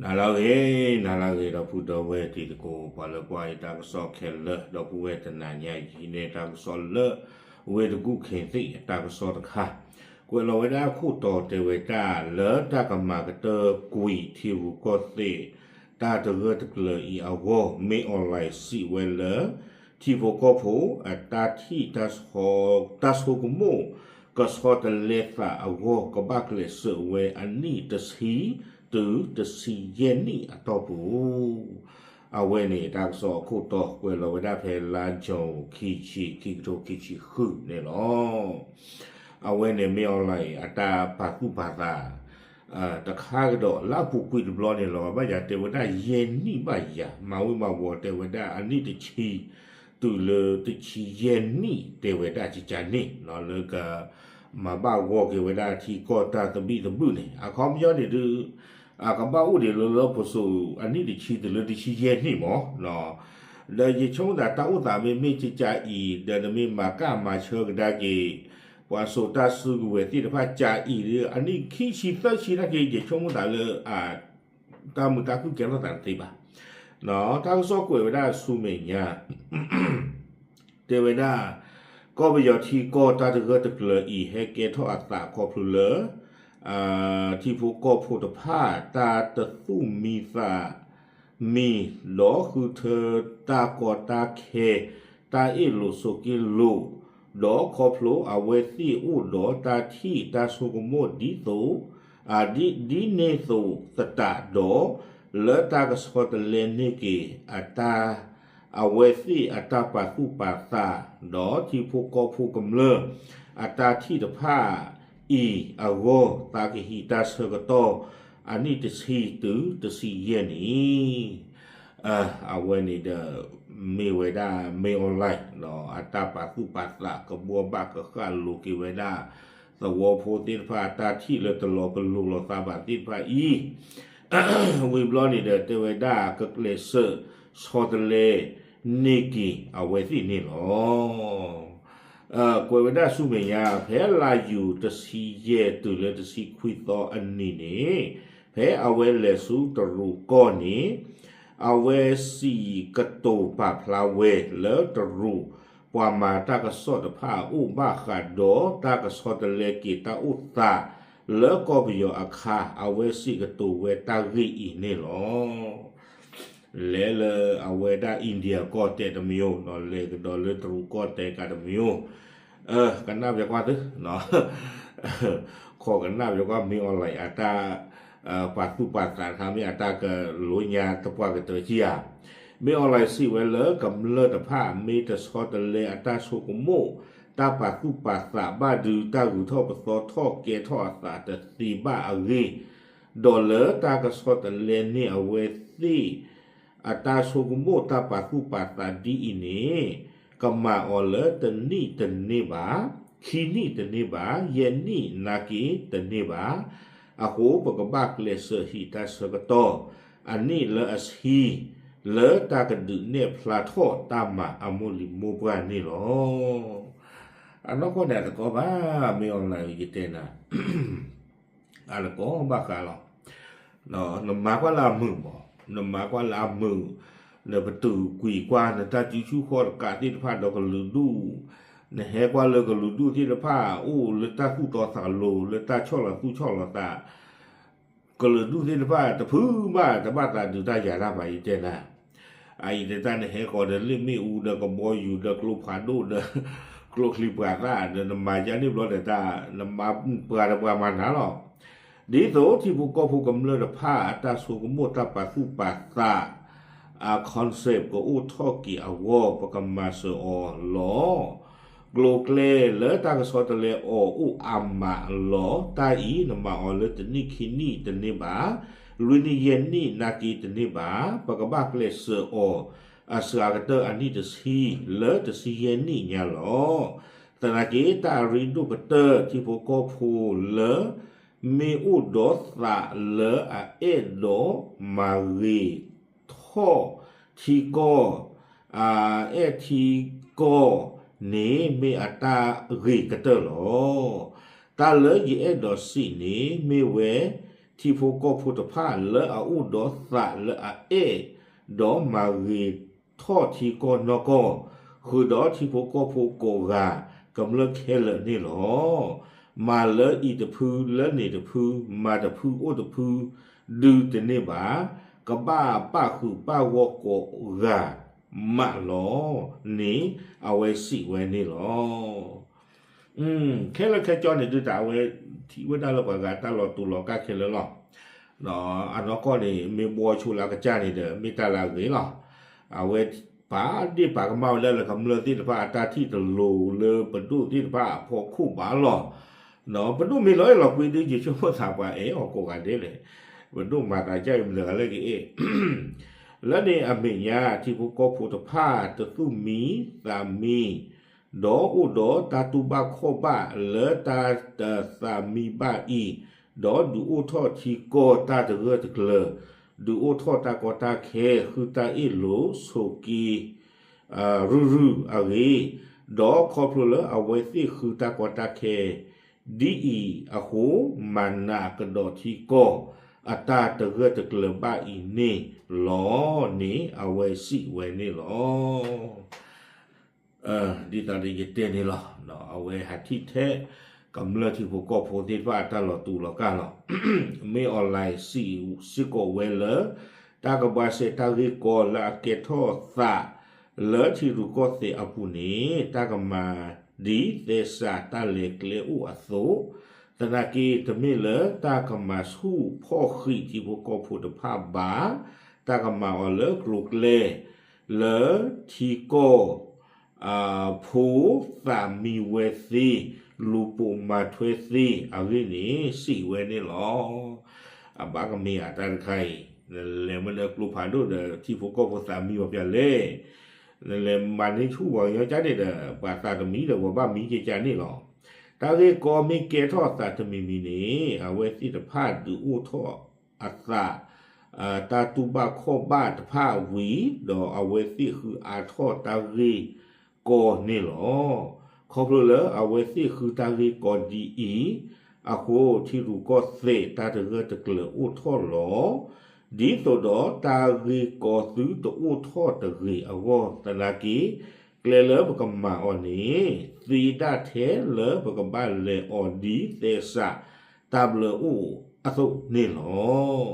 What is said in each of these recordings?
နၤလၢအဂ့ၤ, နၤလၢအဂ့ၤ ဒီပုၢ်ဒီဝဲၢ်တံၤသကိး ပှၤလၢကွၢ်ယတၢ်ကစီၣ်ခဲလၢာ်, ဒီပုၢ်ဝဲၢ်တနၤညါအံၤ ယဟံးန့ၢ်တၢ်ကစီၣ်လၢ ဝ့ၢ်တကူၣ်ခ့သ့ၣ်အတၢ်ကစီၣ်တခါ, ကွဲးလီၤဝဲဒၣ်အခိၣ်တီတဲဝဲဒၣ် လၢတၢ်ကမၤကတၢၢ်ကွံာ်ထံရူၢ်ကီၢ်သဲး တၢ်တဂၢၢ်တကျၢၤအံၤအဂီၢ် မ့ၢ်အီၣ်လဲးစံးဝဲလၢ ထံဖိကီၢ်ဖိ အတၢ်ထံၣ် တၢ်ဆိကမိၣ် ကဆီတလဲသးအဂီၢ် ကဘၣ်ကျဲးစၢးဝဲအနံၣ်တဆံ တုၤတဆံယဲၢ်နံၣ်အတီၢ်ပူၤ, အဝဲန့ၣ် တၢ်ကစီၣ်အခိၣ်တီကွဲးလီၤဝဲဒၣ်ဖဲလါယူၤ ခံဆံ ခံကထိခံဆံဃုန့ၣ်လီၤ. အဝဲန့ၣ်မ့ၢ်အီၣ်လဲးအတၢ်ပာ်သူၣ်ပာ်သး တခါကဒီး လၢအပူၤကွံာ်တဘျီန့ၣ်လီၤ. ဘၣ်ယၤတဲဝဲဒၣ်ယဲၢ်နံၣ်ဘၣ်ယၤ မၤဝံၤမၤဝီၤတဲဝဲဒၣ်အနံၣ်တဆံ တုၤလၢတဆံယဲၢ်နံၣ် တဲဝဲဒၣ်ကကန့ၣ် လၢက မၤဘၣ်ဂီၢ်က့ၤဝဲဒၣ်ထံကီၢ်တၢ်သဘံၣ်သဘုၣ်န့ၣ် အခီပညီန့ၣ်ဒုး အကဘၣ်အိၣ်ဒံးလၢလၢပစိာ်အနံၣ်တဆံတုၤလၢတဆံယဲၢ်နံၣ်မး ဒီးယဆိကမိၣ်သးတၢ်အိၣ်သးမ့မ့ၢ်ကကအံၤ ဒီးနမ့ၢ်မၤကၣ်မၤဆၢကဒါက့ၤ ပှၤစိာ်တၢ်စုကဝဲၤသ့ၣ်တဖၣ်ကကအံၤ အနံၣ်ခံဆံသၢဆံနာ်က့ ယဆိကမိၣ်သးလၢ တၢ်မုာ်တၢ်ခုၣ်ကဲထီၣ်သးတသ့ဘၣ်. တၢ်ကစီၣ်ကွဲးဝဲဒၣ်ဆူမဲာ်ညါ တဲဝဲဒၣ် ကီၢ်ပယီၤထံကီၢ်တၢ်တဂၢၢ်တကျၢၤအံၤ ဟဲကဲထီၣ်အသးခီဖျိလၢ ထံဖိကီၢ်ဖိတဖၣ် တၢ်တသူၣ်မံသးမံ ဒီးဃုထၢတၢ်ကီတၢ်ခဲ တၢ်အ့ၣ်လိာ်ဆိးက့လိာ် ဒီးခီဖျိအဝဲသ့ၣ်အိၣ်ဒီးတၢ်ထံၣ်တၢ်ဆိကမိၣ်ဒ်သိး ဒ်န့ၣ်သိးသတးဒီး လၢတၢ်ကဆီတလဲန့ၢ်က့ၤ အတၢ် အဝဲသ့ၣ်အတၢ်ပာ်သူၣ်ပာ်သး ဒီးထံဖိကီၢ်ဖိကမျၢၢ် အတၢ်ထံၣ်တဖၣ်အံၤအဂီၢ် သးကဟံးတၢ်ဆၢကတီၢ် အနံၣ်တဆံတုၤတဆံယဲၢ်နံၣ် အဝဲန့ၣ်ဒီး မ့ၢ်ဝဲဒၣ် မ့ၢ်အီၣ်လဲး အတၢ်ပာ်သူၣ်ပာ်သး ကဘှီဘၣ်ကဃၣ်လိၤက့ၤဝဲဒၣ် သဝီဖိသ့ၣ်တဖၣ် တၢ်ထံၣ်လၢတလီၤကလိၤလိာ်သးဘၣ်သ့ၣ်တဖၣ်အံၤ ဝံၤဘျီန့ၣ်ဒီး တဲဝဲဒၣ်ကကျဲးစၢး ဆီတလဲန့ၢ်က့ၤအဝဲသ့ၣ်န့ၣ်လီၤ. ကွဲးဝဲဒၣ်ဆူမဲာ်ညါ ဖဲလါယူၤတဆံယဲၢ်တုၤလၢတဆံခွံသီအနံၤန့ၣ် ဖဲအဝဲလဲၤဆူတရူးကီၢ်န့ၣ် အဝဲစံးကတိၤပာ်ဖျါဝဲလၢတရူး ပှၤမၤတၢ်ကစီၣ်တဖၣ်အအိၣ်ဘၣ်ဃးဒီးတၢ်ကဆီတလဲက့ၤတၢ်အိၣ်သး လၢကီၢ်ပယီၤအခါ အဝဲစံးကတိၤဝဲတၢ်ဂ့ၢ်အံၤန့ၣ်လီၤ. လဲၤလၢအဝဲဒၣ် India ကီၢ်တဲာ်တမံၤ, လဲၤကဒီးလၢတရူးကီၢ်တဲာ်ကးတမံၤ, ကနၣ်ပျဲကွၢ်သု, ခိးကနၣ်ပျဲကွၢ် မ့ၢ်အီၣ်လဲးအတၢ် ပာ်သူၣ်ပာ်သးတခါ မ့ၢ်အတၢ်ကလိညါသပှၢ်ကတၢၢ်ဧါ. မ့ၢ်အီၣ်လဲးစံးဝဲလၢကမျၢၢ်တဖၣ် မ့ၢ်တဆီတလဲအတၢ်ဆိကမိၣ် တၢ်ပာ်သူၣ်ပာ်သးဘၣ်ဒုး တၢ်ဂုၤထီၣ်ပသီထီၣ်ကဲထီၣ်အသးတသ့ဘၣ်အဂ့ၢ်, ဒီးလၢတၢ်ကဆီတလဲန့ၢ်အဝဲသ့ၣ် အတၢ်ဆိကမိၣ်တၢ်ပာ်သူၣ်ပာ်သးဒ်အံၤန့ၣ် ကမၤအီၤလၢတနံၣ်တန့ၢ်ဘၣ်, ခံနံၣ်တန့ၢ်ဘၣ်, ယဲၢ်နံၣ်နာ်က့တန့ၢ်ဘၣ်. အဃိ ပကဘၣ်ကျဲးစၢးဟံးတၢ်ဆၢကတီၢ် အနံၣ်လၢအဆံ လၢတၢ်ကဒုးနဲၣ်ဖျါထီၣ်တၢ်မၤအမိၢ်လံၤမိၢ်ပှၢ်န့ၣ်လီၤ. အနီၢ်ကီၢ်န့ၣ်အတကီဘၣ်, မ့ၢ်အီၣ်လဲး ယတဲနၤ အတကီဘၣ်ဃးလီၤ. နမၤကွၢ်လၢအမုာ်မး, နမၤကွၢ်လၢအမုာ်, နပတုာ်ကွံာ်ကွၢ်နတၢ်စုဆူၣ်ဃီတကးသ့ၣ်တဖၣ်ဒီးကလုာ်ဒူၣ်, နဟဲကွၢ်လၢကလုာ်ဒူၣ်သ့ၣ်တဖၣ် အိၣ်လၢတၢ်သူၣ်တီသးလိၤ လၢတၢ်ဆီၣ်လီၤသူၣ်ဆီၣ်လီၤသး ကလုာ်ဒူၣ်သ့ၣ်တဖၣ်တဖုဘၣ် တဘၣ်သးဒုးတၢ်ယၤတၢ်ဘၣ် ယတဲနၤ. အအံၤတတၢ်နဟဲဃီၤဒီးလ့ၣ်မ့ၣ်အူဒီးကဘီယူၤဒီးကျိဖးဒိၣ်ဒီး ကျိချံပှၤသၣ်ဒီး နမၤယါန့ၣ်ဘျီဒီးတၢ် နမၤပှၤဒီးပှၤမၤနၤလီၤ. ဒ်သိးထံဖိကီၢ်ဖိကမျၢၢ်တဖၣ် အတၢ်ဆိကမိၣ်တၢ်ပာ်သူၣ်ပာ်သး အ concept ကအိၣ်ထီၣ်က့ၤအဂီၢ် ပကမၤစၢၤအီၤလီၤ. ကျိၤကျဲလၢတၢ်ကဆီတလဲအီၤအိၣ်အါမးလီၤ. တၢ်အံၤ နမၤအီၤလၢတနံၣ်ခံနံၣ်တန့ၢ်ဘၣ်, လွံၢ်နံၣ်ယဲၢ်နံၣ်နာ်က့တန့ၢ်ဘၣ်. ပကဘၣ်ကျဲးစၢးအီၤ အစှၤကတၢၢ်အနံၣ်တဆံ လၢတဆံယဲၢ်နံၣ်ညါလီၤ. သနာ်က့ တၢ်အရ့ဒိၣ်ကတၢၢ် ထံဖိကီၢ်ဖိလၢ မ့ၢ်အိၣ်ဒီးသးလၢအအဲၣ်ဒိးမၤဂ့ၤထီၣ်ထံကီၢ် အဲၣ်ထံကီၢ်န့ၣ် မ့ၢ်အတၢ်ဂ့ၤကတၢၢ်လီၤ. တၢ်လၢယအဲၣ်ဒိးစံးန့ၣ် မ့ၢ်ဝဲ ထံ ထံဖိကီၢ်ဖိတဖၣ်လၢအအိၣ်ဒီးသးလၢအအဲၣ်, ဒီးမၤဂ့ၤထီၣ်ထံကီၢ်နီၢ်ကီၢ်, ဃုာ်ဒီးထံဖိကီၢ်ဖိကိးဂၤ ကမျၢၢ်ခဲလၢာ်န့ၣ်လီၤ. မၤလၢအံၤတဖုလၢန့ၣ်တဖု, မၤတဖုအိၣ်တဖု ဒုးတန့ၢ်ဘၣ်, ကဘၣ်ပၣ်ဃုာ်ပၣ်ဂီၢ်ကိးဂၤမးလီၤန့ၣ် အဝဲစံးဝဲန့ၣ်လီၤ. ခဲလၢာ်ခဲဆ့န့ၣ် ဒုးတၢ်အဝဲထံၣ်ဝဲဒၣ်လၢပှၤဂၤတၢ်လီၤတူာ်လီၤကာ်ခဲလၢာ်လီၤ. အနီၢ်ကီၢ်န့ၣ် မ့ၢ်ဘှီဆိလၢအကစၢ်န့ၣ်ဒီး မ့ၢ်တၢ်လၢအဂ့ၤလီၤ. အဝဲပာ်ဒ့ၣ်ပာ်ကမၣ်ဝဲဒၣ်လၢကမျၢၢ်သ့ၣ်တဖၣ် အတၢ်ထံၣ်တလိၤလၢပဒိၣ်သ့ၣ်တဖၣ်အဖီခိၣ်ဘၣ်လီၤ. ပဒိၣ်မ့ၢ်လီၤအဲၣ်လီၤကွံဒုး ယဆိကမိၣ်သးပှၤအဲၣ်အီၤကိးဂၤဒဲးလဲၣ်. ပဒိၣ်မၤသးဒ်အံၤ မတၤတဂၤလၢကအဲၣ် လၢန့ၣ်အမဲာ်ညါ ထံဖိကီၢ်ဖိတဖၣ် တသူၣ်မံသးမံ, ဒီးအိၣ်ဒီးတၢ်တူၢ်ဘၣ်ခီၣ်ဘၣ်လၢတၢ်တသးမံဘၣ်အံၤ, ဒီးဒုးအိၣ်ထီၣ်ထံကီၢ်တၢ်တဂၢၢ်တကျၢၤ, ဒုးအိၣ်ထီၣ်တၢ်ကီတၢ်ခဲ ဃုတၢ်အ့ၣ်လိာ်ဆိးက့ ရုၢ်ရုၢ်အဂ့ၢ်, ဒီးခီဖျိလၢအဝဲသ့ၣ်ဃုတၢ်ကီတၢ်ခဲ ဒ်အံၤအဃိ, မၤနးကဒီးထံကီၢ်အတၢ်တဂၢၢ်တကျၢၤဘၣ်အံၤန့ၣ်လီၤန့ၣ် အဝဲစံးဝဲန့ၣ်လီၤ. ဒ်သိးဒီးယတဲန့ၣ်လီၤ. အဝဲဟးထံၣ်ထဲ ကမျၢၢ်ထံဖိကီၢ်ဖိသ့ၣ်တဖၣ်အတၢ်လီၤတူာ်လီၤကာ်လီၤ. မ့ၢ်အီၣ်လဲၣ်စံးစ့ၢ်ကီးဝဲလၢ တၢ်ကဘှါစဲတၢ်ဂ့ၢ်ကီလၢအကဲထီၣ်သး လၢထံရူၢ်ကီၢ်သဲးအပူၤန့ၣ် တၢ်ကမၤဒ်သဲစးတၢ်လဲၤကျဲအိၣ်အသိး, သနာ်က့တမ့ၢ်လၢတၢ်ကမၤဆူၣ်ဖီၣ်ဃံးထံဖိကီၢ်ဖိတဖၣ်ဘၣ်, တၢ်ကမၤအီၤလၢကျိၤကျဲ လၢထံကီၢ် ဖိသးမံဝဲသ့, လူၤပိာ်မၤထွဲသ့အဂ့ၢ်န့ၣ် စံးဝဲန့ၣ်လီၤ. အဘၣ်ကမ့ၢ်အတၢ်တခါအံၤ, နလဲၤမ့ၢ်လၢကျိဖးဒိၣ်ဒီး ထံဖိကီၢ်ဖိသးမံပှၤပျၢၤလဲၣ်. နလဲၤမၤန့ၢ်ဆူၣ်ပှၤကညီကၠါန့ၣ်ဒီး ပှၤသးတမံဒီး ပှၤဘၣ်မံကဲကၠါန့ၣ်လီၤ. တၢ်ဂ့ၢ်ကီမ့ၢ်ကဲထီၣ်အသးတမံၤမံၤန့ၣ် အဝဲသ့ၣ်တဖၣ်ဒုးအိၣ်ထီၣ်အသး တၢ်တူၢ်ဘၣ်ခီၣ်ဘၣ်တဖၣ်ဝံၤ, ဒီးအဝဲသ့ၣ်ဃုအါထီၣ်တၢ်ဂ့ၢ်ကီန့ၣ်လီၤ. ခီဖျိလၢအဝဲသ့ၣ်ဃုတၢ်ဂ့ၢ်ကီဒ်အံၤအဃိ, ထံရူၢ်ကီၢ်သဲးတၢ်တဂၢၢ်တကျၢၤအိၣ်ထီၣ်လီၤ. ဒ်သိးဒီးတၢ်ဂ့ၢ်ကီသုတအိၣ်ထီၣ်တဂ့ၤအဂီၢ်သနာ်က့, ကျဲလၢပကမၤအီၤန့ၣ် သ့ဒၣ်ထဲလၢပကဘၣ်လဲၤအီၤဒ်သဲစး တၢ်ဘျၢအိၣ်အသိးန့ၣ်လီၤ.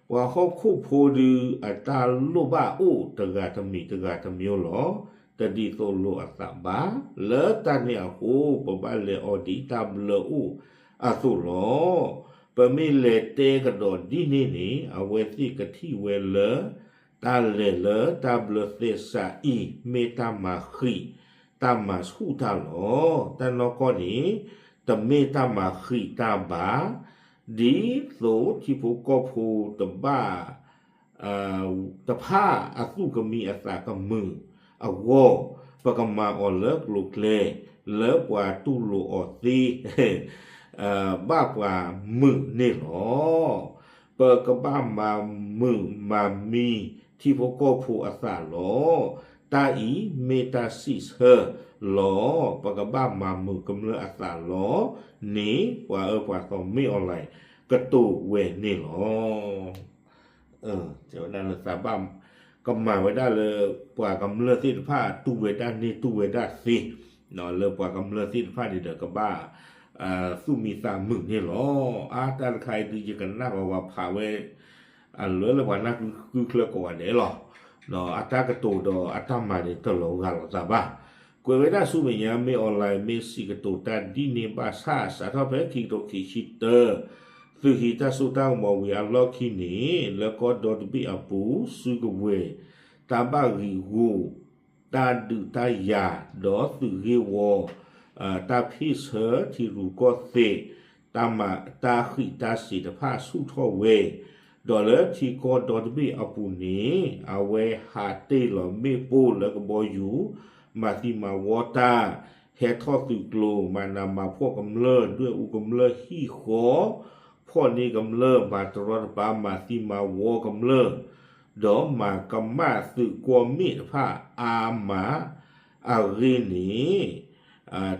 ပှၤဟီၣ်ခိၣ်ဖိဒုးအတၢ်လိၣ်ဘၣ်အိၣ်တဂၤတမံၤတဂၤတမံၤလီၤ. တဒ်သိးလိာ်အသးဘၣ်. လၢတၢ်န့ၣ်အဃိ ပဘၣ်လဲၤအီၤဒ်တၢ်ဘျၢအိၣ်အသိးလီၤ. ပမ့ၢ်လဲၤတဲကဒီးဒ်န့ၣ်န့ၣ် အဝဲသ့ၣ်ကထံၣ်ဝဲလၢ တၢ်လဲၤလၢတၢ်ဘျၢသဲစးအံၤ မ့ၢ်တၢ်မၤဃံး တၢ်မၤဆူၣ်တၢ်လီၤ. တၢ်နီၢ်ကီၢ်န့ၣ် တမ့ၢ်တၢ်မၤဃံးတၢ်ဘၣ်. ဒ်သိးထံဖိကီၢ်ဖိတဘၣ် တဖၣ်အသူၣ်ကမံအသးကမုာ်အဂီၢ်, ပကမၤအီၤလၢကျိၤကျဲ လၢပှၤတူၢ်လိာ်အီၤသ့ ဘၣ်ပှၤမုာ်န့ၣ်လီၤ. ပကဘၣ်မၤမုာ်မၤမံထံဖိကီၢ်ဖိအသးလီၤ. တၢ်အံၤမ့ၢ်တၢ်စံးဆၢလီၤ. ပကဘၣ်မၤမုာ်ကမျၢၢ်အသးလီၤန့ၣ် ပှၤအၢပှၤသီမ့ၢ်အီၣ်လဲၣ်ကတိၤဝဲန့ၣ်လီၤ. တဲဝဲဒၣ်လၢသးဘၣ် ကမၤဝဲဒၣ်လၢ ပှၤကမျၢၢ်သ့ၣ်တဖၣ်တူၢ်ဝဲဒၣ်န့ၢ်တူၢ်ဝဲဒၣ်သ့, လၢပှၤကမျၢၢ်သ့ၣ်တဖၣ်န့ၣ်ဒီးကဘၣ် သူၣ်မံသးမုာ်န့ၣ်လီၤ. အါ တၢ်တခါအံၤဒုး ယကနၣ်ဂီၤဝဲဖးဝဲ အလွဲလၢပှၤနၢ်ကုချၢကိးဂၤဒဲးလီၤ. အတၢ်ကတိၤဒီးအတၢ်မၤန့ၣ်တလီၤဂာ်လိာ်သးဘၣ်. ကွဲးဝဲဒၣ်ဆူမဲာ်ညါ မ့ၢ်အီၣ်လဲၣ်မ့ၢ်စံးကတိၤတၢ်ဒ်န့ၣ်ဘၣ်ဆၣ် စးထီၣ်ဖဲခံကထိခံဆံတၢ သုးဟံးတၢ်စိတၢ်ကမီၤဝံၤအလီၢ်ခံန့ၣ် လၢကီၢ်ဒီတဘ့ၣ်အပူၤ စုကဝဲၤ တၢ်ဘၣ်ဂံာ်ဂူာ် တၢ်ဒုးတၢ်ယၤ ဒီးသုးဂ့ၢ်ဝီ တၢ်ဖ့ၣ်ဆၢထံရူၢ်ကီၢ်သဲး တၢ်မၤတၢ်ဃံးတၢ်စ့ၤတဖၣ်ဆူၣ်ထီၣ်ဝဲ, ဒီးလၢထံကီၢ်ဒီတဘ့ၣ်အပူၤန့ၣ် အဝဲဟးတ့ၢ်လီၤမ့ၣ်ပိၢ်လၢကဘီယူၤ မၤသံမၤဝီတၢ် ဟဲထီၣ်သုးကျိၤ မၤနးမၤဖှီၣ်ကမျၢၢ် ဒွဲၣ်အူကမျၢၢ်ဟံၣ်ဃီ ဖီၣ်န့ၢ်ကမျၢၢ် မၤတရီတပါ မၤသံမၤဝီကမျၢၢ် ဒီးမၤကမၣ်သုးကွီၢ်မ့ၣ်တဖၣ်အါမး အဂ့ၢ်န့ၣ်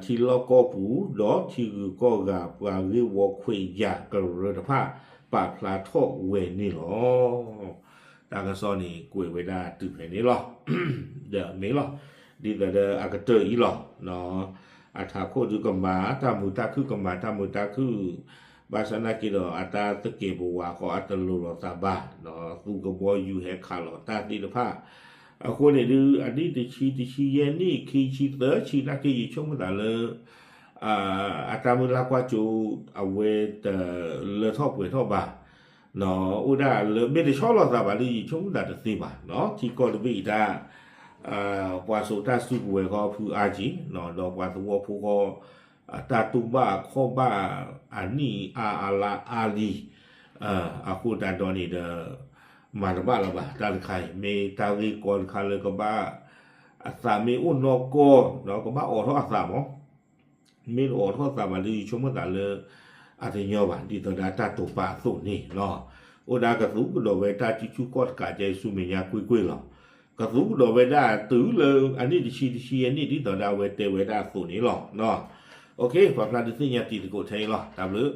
ထံလီၢ်ကီၢ်ပူၤ ဒီးထံဂုၤကီၢ်ဂၤ ပှၤဂ့ၢ်ဝီခွဲးယာ်ကရၢတဖၣ် ပာ်ဖျါထီၣ်ဝဲန့ၣ်လီၤ. တၢ်ကစီၣ်န့ၣ်ကွဲးဝဲဒၣ်တုၤဖဲန့ၣ်လီၤ. ဒီးမ့ၢ်လီၤ, ဒ်သိးဒီးအကတၢၢ်အံၤလီၤ. အထးခိၣ်ဒုးကမၤတၢ်မုာ်တၢ်ခုၣ် ကမၤတၢ်မုာ်တၢ်ခုၣ်, ဘၣ်ဆၣ်နာ်က့ဒီးအတၢ်သကဲးပဝးဃီအတလိၤလိာ်သးဘၣ်, သူကဘီယူၤဟဲခးလီၤတၢ်သ့ၣ်တဖၣ်, အဃိန့ၣ်ဒုး အနံၣ်တဆံ တဆံယဲၢ်နံၣ် ခံဆံ သၢဆံ နာ်က့ ယဆိကမိၣ်သးလၢ အတၢ်မုၢ်လၢ်ကွၢ်စိ အဝဲတလၢထီၣ်ပှဲၤထီၣ်ဘၣ်, အိၣ်ဒၣ်လၢမ့ၢ်တဆီလီၤသးဘၣ်လၢယဆိကမိၣ်သးတသ့ဘၣ်, ထံကီၢ်တဘ့ၣ်အံၤတၢ် ပှၤစိာ်တၢ်စုကဝဲၤဃီဖုအါက့ၤ, ဒီးပှၤသဝီဖိဃီ တၢ်တူၢ်ဘၣ်ခီၣ်ဘၣ်အနံၣ်အါအလါအါလံ, အဃိသတးဒီးန့ၣ်ဒီး မၤတဘၣ်လၢၤဘၣ် တၢ်တခါအံၤ မ့ၢ်တၢ်ဂ့ၢ်ကီတခါလၢကဘၣ် အသးမ့ၢ်အိၣ်နီၢ်ကီၢ် ဒီးကဘၣ်အိးထီၣ်အသးမး မ့ၢ်တအိးထီၣ်သးဘၣ်လၢယဆိကမိၣ်သးလၢ အတညီဘၣ် ဒ်သိးဒၣ်တၢ်တိာ်ပာ်အသိးန့ၣ်လီၤ. အိၣ်ဒၣ်ကသူကဒီးဝဲတၢ်စုဆူၣ်ခီၣ်တကးကဲဆူမဲာ်ညါကွ့ၢ်ကွ့ၢ်လီၤ. ကသူကဒီးဝဲဒၣ်တုၤလၢအနံၣ်တဆံတဆံယဲၢ်နံၣ် ဒ်သိးဒၣ်ဝဲတဲဝဲဒၣ်အသိးန့ၣ်လီၤ. ပာ်ဖျါဒုးသ့ၣ်ညါတံၤသကိးထဲအံၤလီၤ. တၢ်ဘျုး